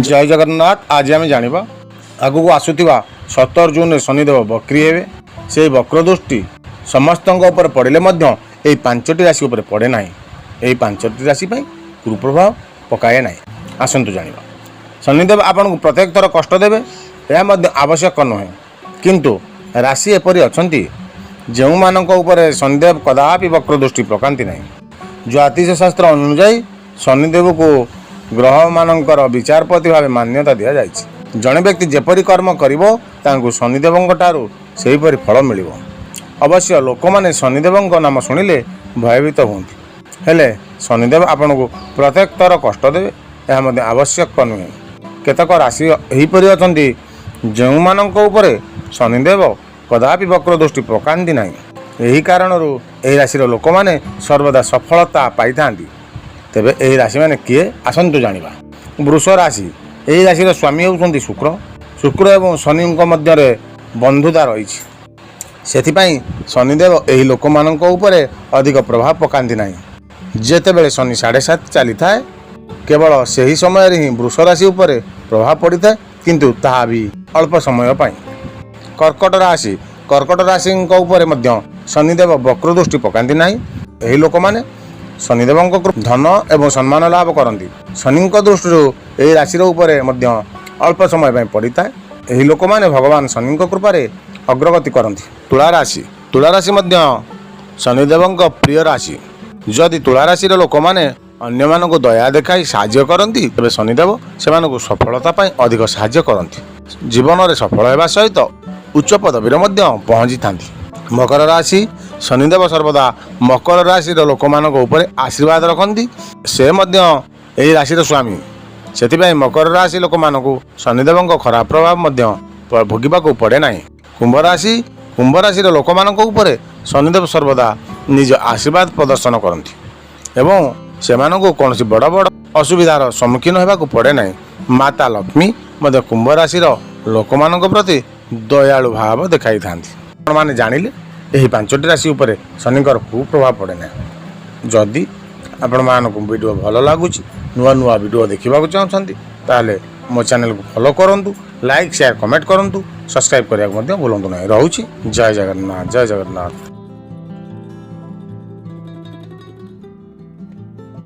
ଜୟ ଜଗନ୍ନାଥ। ଆଜି ଆମେ ଜାଣିବା, ଆଗକୁ ଆସୁଥିବା 17 ଜୁନରେ ଶନିଦେବ ବକ୍ରି ହେବେ। ସେହି ବକ୍ର ଦୃଷ୍ଟି ସମସ୍ତଙ୍କ ଉପରେ ପଡ଼ିଲେ ମଧ୍ୟ ଏହି ପାଞ୍ଚଟି ରାଶି ଉପରେ ପଡ଼େ ନାହିଁ। ଏହି ପାଞ୍ଚଟି ରାଶି ପାଇଁ କୁପ୍ରଭାବ ପକାଏ ନାହିଁ। ଆସନ୍ତୁ ଜାଣିବା। ଶନିଦେବ ଆପଣଙ୍କୁ ପ୍ରତ୍ୟେକ ଥର କଷ୍ଟ ଦେବେ, ଏହା ମଧ୍ୟ ଆବଶ୍ୟକ ନୁହେଁ। କିନ୍ତୁ ରାଶି ଏପରି ଅଛନ୍ତି, ଯେଉଁମାନଙ୍କ ଉପରେ ଶନିଦେବ କଦାପି ବକ୍ର ଦୃଷ୍ଟି ପକାନ୍ତି ନାହିଁ। ଜ୍ୟୋତିଷ ଶାସ୍ତ୍ର ଅନୁଯାୟୀ ଶନିଦେବକୁ ଗ୍ରହମାନଙ୍କର ବିଚାରପତି ଭାବେ ମାନ୍ୟତା ଦିଆଯାଇଛି। ଜଣେ ବ୍ୟକ୍ତି ଯେପରି କର୍ମ କରିବ, ତାଙ୍କୁ ଶନିଦେବଙ୍କ ଠାରୁ ସେହିପରି ଫଳ ମିଳିବ। ଅବଶ୍ୟ ଲୋକମାନେ ଶନିଦେବଙ୍କ ନାମ ଶୁଣିଲେ ଭୟଭୀତ ହୁଅନ୍ତି। ହେଲେ ଶନିଦେବ ଆପଣଙ୍କୁ ପ୍ରତ୍ୟେକ ଥର କଷ୍ଟ ଦେବେ, ଏହା ମଧ୍ୟ ଆବଶ୍ୟକ ନୁହେଁ। କେତେକ ରାଶି ଏହିପରି ଅଛନ୍ତି, ଯେଉଁମାନଙ୍କ ଉପରେ ଶନିଦେବ କଦାପି ବକ୍ର ଦୃଷ୍ଟି ପକାନ୍ତି ନାହିଁ। ଏହି କାରଣରୁ ଏହି ରାଶିର ଲୋକମାନେ ସର୍ବଦା ସଫଳତା ପାଇଥାନ୍ତି। ତେବେ ଏହି ରାଶିମାନେ କିଏ, ଆସନ୍ତୁ ଜାଣିବା। ବୃଷ ରାଶି। ଏହି ରାଶିର ସ୍ୱାମୀ ହେଉଛନ୍ତି ଶୁକ୍ର। ଶୁକ୍ର ଏବଂ ଶନିଙ୍କ ମଧ୍ୟରେ ବନ୍ଧୁତା ରହିଛି। ସେଥିପାଇଁ ଶନିଦେବ ଏହି ଲୋକମାନଙ୍କ ଉପରେ ଅଧିକ ପ୍ରଭାବ ପକାନ୍ତି ନାହିଁ। ଯେତେବେଳେ ଶନି ସାଢ଼େ ସାତ ଚାଲିଥାଏ, କେବଳ ସେହି ସମୟରେ ହିଁ ବୃଷ ରାଶି ଉପରେ ପ୍ରଭାବ ପଡ଼ିଥାଏ, କିନ୍ତୁ ତାହା ବି ଅଳ୍ପ ସମୟ ପାଇଁ। କର୍କଟ ରାଶି। କର୍କଟ ରାଶିଙ୍କ ଉପରେ ମଧ୍ୟ ଶନିଦେବ ବକ୍ର ଦୃଷ୍ଟି ପକାନ୍ତି ନାହିଁ। ଏହି ଲୋକମାନେ ଶନିଦେବଙ୍କ ଧନ ଏବଂ ସମ୍ମାନ ଲାଭ କରନ୍ତି। ଶନିଙ୍କ ଦୃଷ୍ଟିରୁ ଏହି ରାଶିର ଉପରେ ମଧ୍ୟ ଅଳ୍ପ ସମୟ ପାଇଁ ପଡ଼ିଥାଏ। ଏହି ଲୋକମାନେ ଭଗବାନ ଶନିଙ୍କ କୃପାରେ ଅଗ୍ରଗତି କରନ୍ତି। ତୁଳା ରାଶି। ତୁଳା ରାଶି ମଧ୍ୟ ଶନିଦେବଙ୍କ ପ୍ରିୟ ରାଶି। ଯଦି ତୁଳା ରାଶିର ଲୋକମାନେ ଅନ୍ୟମାନଙ୍କୁ ଦୟା ଦେଖାଇ ସାହାଯ୍ୟ କରନ୍ତି, ତେବେ ଶନିଦେବ ସେମାନଙ୍କୁ ସଫଳତା ପାଇଁ ଅଧିକ ସାହାଯ୍ୟ କରନ୍ତି। ଜୀବନରେ ସଫଳ ହେବା ସହିତ ଉଚ୍ଚ ପଦବୀରେ ମଧ୍ୟ ପହଞ୍ଚିଥାନ୍ତି। ମକର ରାଶି। ଶନିଦେବ ସର୍ବଦା ମକର ରାଶିର ଲୋକମାନଙ୍କ ଉପରେ ଆଶୀର୍ବାଦ ରଖନ୍ତି। ସେ ମଧ୍ୟ ଏହି ରାଶିର ସ୍ୱାମୀ। ସେଥିପାଇଁ ମକର ରାଶି ଲୋକମାନଙ୍କୁ ଶନିଦେବଙ୍କ ଖରାପ ପ୍ରଭାବ ମଧ୍ୟ ଭୋଗିବାକୁ ପଡ଼େ ନାହିଁ। କୁମ୍ଭ ରାଶି। କୁମ୍ଭ ରାଶିର ଲୋକମାନଙ୍କ ଉପରେ ଶନିଦେବ ସର୍ବଦା ନିଜ ଆଶୀର୍ବାଦ ପ୍ରଦର୍ଶନ କରନ୍ତି ଏବଂ ସେମାନଙ୍କୁ କୌଣସି ବଡ଼ ବଡ଼ ଅସୁବିଧାର ସମ୍ମୁଖୀନ ହେବାକୁ ପଡ଼େ ନାହିଁ। ମାତା ଲକ୍ଷ୍ମୀ ମଧ୍ୟ କୁମ୍ଭ ରାଶିର ଲୋକମାନଙ୍କ ପ୍ରତି ଦୟାଳୁ ଭାବ ଦେଖାଇଥାନ୍ତି। ଆପଣମାନେ ଜାଣିଲେ, ଏହି ପାଞ୍ଚଟି ରାଶି ଉପରେ ଶନିଙ୍କର କୁପ୍ରଭାବ ପଡ଼େ ନାହିଁ। ଯଦି ଆପଣମାନଙ୍କୁ ଭିଡ଼ିଓ ଭଲ ଲାଗୁଛି, ନୂଆ ନୂଆ ଭିଡ଼ିଓ ଦେଖିବାକୁ ଚାହୁଁଛନ୍ତି, ତାହେଲେ ମୋ ଚ୍ୟାନେଲକୁ ଫଲୋ କରନ୍ତୁ, ଲାଇକ୍, ସେୟାର, କମେଣ୍ଟ କରନ୍ତୁ। ସବସ୍କ୍ରାଇବ୍ କରିବାକୁ ମଧ୍ୟ ଭୁଲନ୍ତୁ ନାହିଁ। ରହୁଛି। ଜୟ ଜଗନ୍ନାଥ, ଜୟ ଜଗନ୍ନାଥ।